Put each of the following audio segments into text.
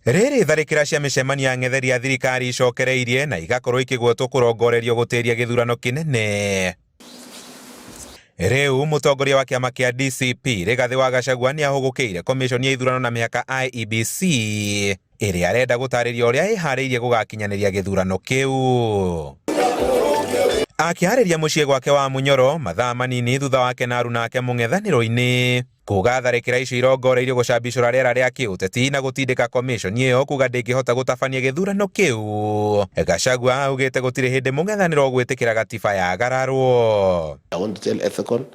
Rĩrĩ tharĩkĩra cia mĩcemanio ya ang'etheri a thirikari icokereirie na igakorwo ikĩgwetwo kũrongorerio gũtĩria gĩthurano kĩnene. Rĩu mũtongoria wa kĩama kĩa DCP Rigathĩ wa Gachagua nĩ ahũgũkĩire komiconi ya ithurano na mĩhaka IEBC ĩrĩa arenda gũtarĩria ũrĩa ĩharĩirie gũgakinyanĩria gĩthurano kĩu. Akĩarĩria mũciĩ gwake wa Munyoro mathaa manini thutha wake na aruna ake mũng'ethanĩro-inĩ kuga tharĩkĩra icio irongoreirio gũcambicũra rĩera rĩa kĩũteti na gũtindĩka komiconi ĩyo kuga ndĩngĩhota gũtabania gĩthurano kĩu. Gachagua augĩte gũtirĩ hĩndĩ mũng'ethanĩro ũgwĩtĩkĩra gatiba yagararwo. I want to tell Ethekon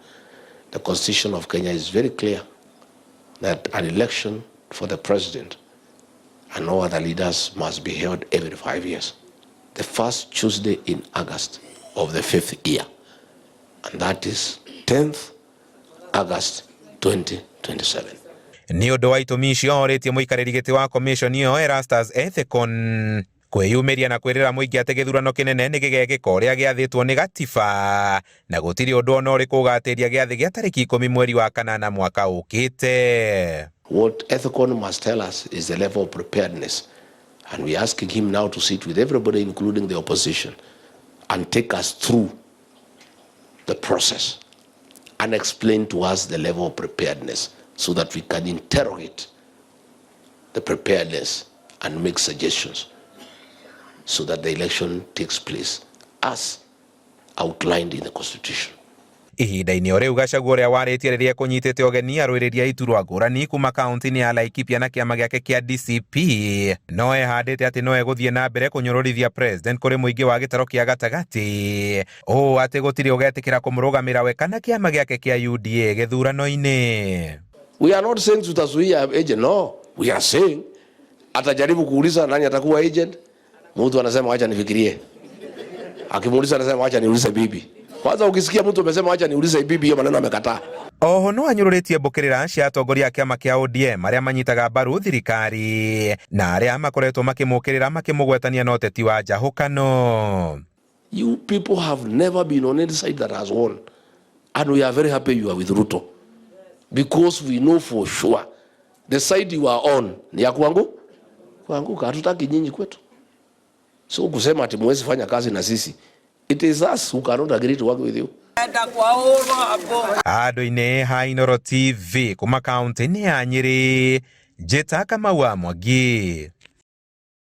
the constitution of Kenya is very clear that an election for the president and all other leaders must be held every 5 years. The first Tuesday in August of the 5th year, and that is 10th August 2027. Nĩ ũndũ wa itũmi icio orĩtie mũikarĩri gĩtĩ wa commission ĩyo Erastus Ethekon kwĩyumĩria na kwĩrĩra mũingĩ atĩ gĩthurano kĩnene nĩ gĩgekĩka ũrĩa gĩathĩtwo nĩ gatiba na gũtirĩ ũndũ ona ũrĩkũ ũgatĩria gĩathĩ gĩa tarĩki 10 mweri wa kanana mwaka ũkĩte. What Ethekon must tell us is the level of preparedness, and we are asking him now to sit with everybody including the opposition and take us through the process and explain to us the level of preparedness so that we can interrogate the preparedness and make suggestions so that the election takes place as outlined in the Constitution. Ihinda-inĩ o rĩu Gachagua ũrĩa warĩtie rĩrĩa ekũnyitĩte ũgeni arũĩrĩri a iturwa ngũrani kuma kaunti-inĩ ya Laikipia na kĩama gĩake kĩa DCP no ehandĩte atĩ no egũthiĩ na mbere kũnyũrũrithia president kũrĩ mũingĩ wa gĩtaro kĩa gatagatĩ ũũ atĩ gũtirĩ ũgetĩkĩra kũmũrũgamĩra we kana kĩama gĩake kĩa UDA gĩthurano-inĩ. We are not saying tutazuia agent, no. We are saying atajaribu kuuliza nani atakuwa agent. Mtu anasema acha nifikirie. Akimuuliza anasema acha niulize bibi. Kwanza ukisikia mtu amesema acha niulize bibi, hiyo maneno amekataa. Oho no anyũrũrĩtie mbũkĩrĩra cia atongoria a kĩama kĩa ODM arĩa manyitaga mbaru thirikari na arĩa makoretwo makĩmũkĩrĩra makĩmũgwetania na ũteti wa njahũkano. You people have never been on any side that has won, and we are very happy you are with Ruto, because we know for sure the side you are on ni ya kuanguka. Hatutaki nyinyi kwetu. So kusema ati muwezi fanya kazi na sisi, it is us who cannot agree to work with you. Andũ-inĩ ha Inooro TV kuma kaunti-inĩ ya Nyĩrĩ, Njĩta Kamau wa Mwangi.